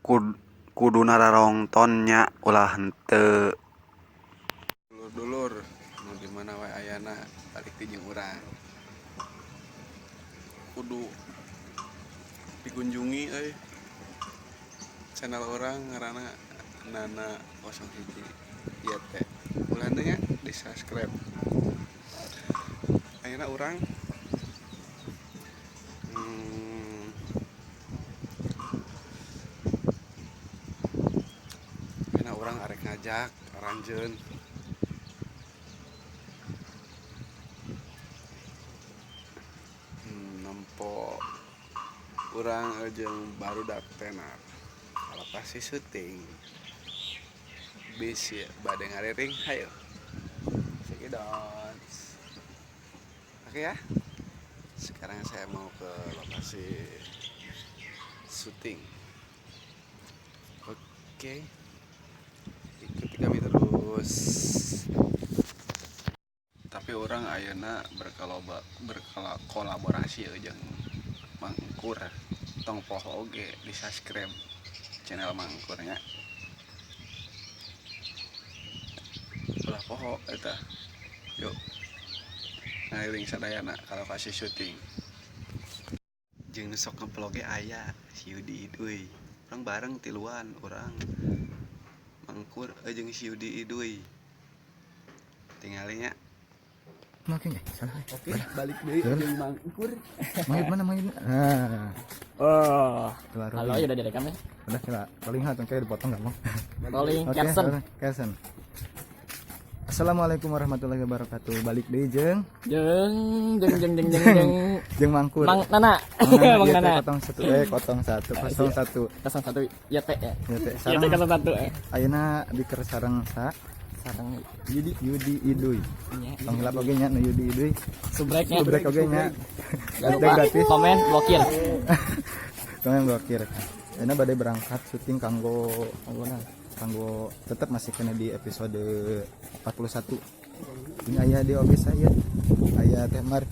Kudu nararongton nya, ulah henteu. Dulur-dulur nu di mana wae ayana, balik deui jeung urang. Kudu dikunjungi euy channel urang, ngaranna Nana 01 YT. Ulah henteu nya, di subscribe. Ayeuna urang ayeuna urang arek ngajak aranjeun nempo urang jeung barudak tenar ka lokasi syuting. Bisi bade ngariring, hayo. Cekidot. Oke ya. Sekarang saya mau ke lokasi syuting. Oke. Ikuti kami terus. Tapi urang ayeuna berkolaborasi jeung Mangkur. Tong poho oge di subscribe channel Mangkurnya. Ulah poho eta. Yuk. Ngaliling sadayana ka lokasi syuting. Jeung nu sok ngevlog ge aya si Yudi Iduy. Urang bareng tiluan, urang Mangkur jeung si Yudi Iduy. Tingali nya. Makin ya, salah. Oke, balik deui jeung Mangkur. Mang mana, Mang? Nah, Oh, coba halo rolling. Ya, udah direkam ya? Udah, coba rolling, ha, kayak dipotong nggak mau. Rolling, Oke, caption. rolling, caption. Assalamualaikum warahmatullahi wabarakatuh. Balik deui jeung Jeng jeng jeng jeng jeng jeng. Jeung Mangkur. Mang Nana. Mang Mang Nana. Nana. 01 01 01. 01 YT ya. Ya teh YT sareng 01 eh. ayeuna diker sareng sa Sareng Yudi Yudi Iduy. Nya. Tong hilap oge nya nu Yudi Iduy. Subreknya. Subrek oge nya. Jangan lupa Gratis. komen, blokir. Komen, blokir. Ayeuna bade berangkat syuting kanggo kanggo naon? Kanggo tetap masih kena di episode 41. Ini aya di oge saya. Aya Teh Mar.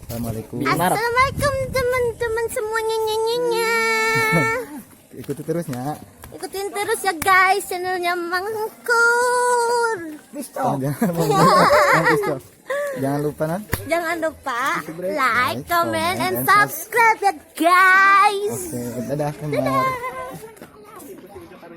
Assalamualaikum. Mar. Assalamualaikum teman-teman semuanya nyanyinya. Ikuti terus nya. Ikutin terus ya guys channelnya Mangkur. Oh, jangan, jangan, pistol. Jangan lupa nan. Jangan lupa like, Like, comment, and and subscribe ya guys. Oke, dadah Teh Mar.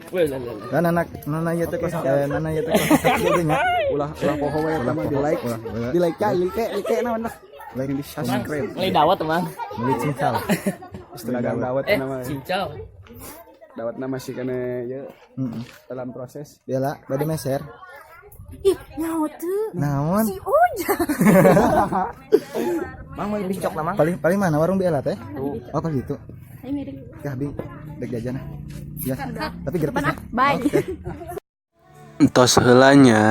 Weh, lah, lah, lah. Dan anak nana ieu teh kosong nana ieu teh 01 oge nya. Ulah ulah poho we eta mah di like. Ulah, ulah. Di like ya, like like naon lah. Like, Di subscribe. Mulai dawat, teman. Beli cincau. Istilah dagang dawet Eh, nama. cincau. Dawetna masih kena ya Heeh. dalam proses. Bela, bade meser. Ih, nyawa tuh. Naon? Si Ujang. Mang mau piscok lah, Mang. Paling paling mana warung Bela teh? Oh, pas gitu. Ayo miring. Ya, Bi, dek jajan ah. Ya, tapi gratis ya. Bye. Oke. Entos heula nya.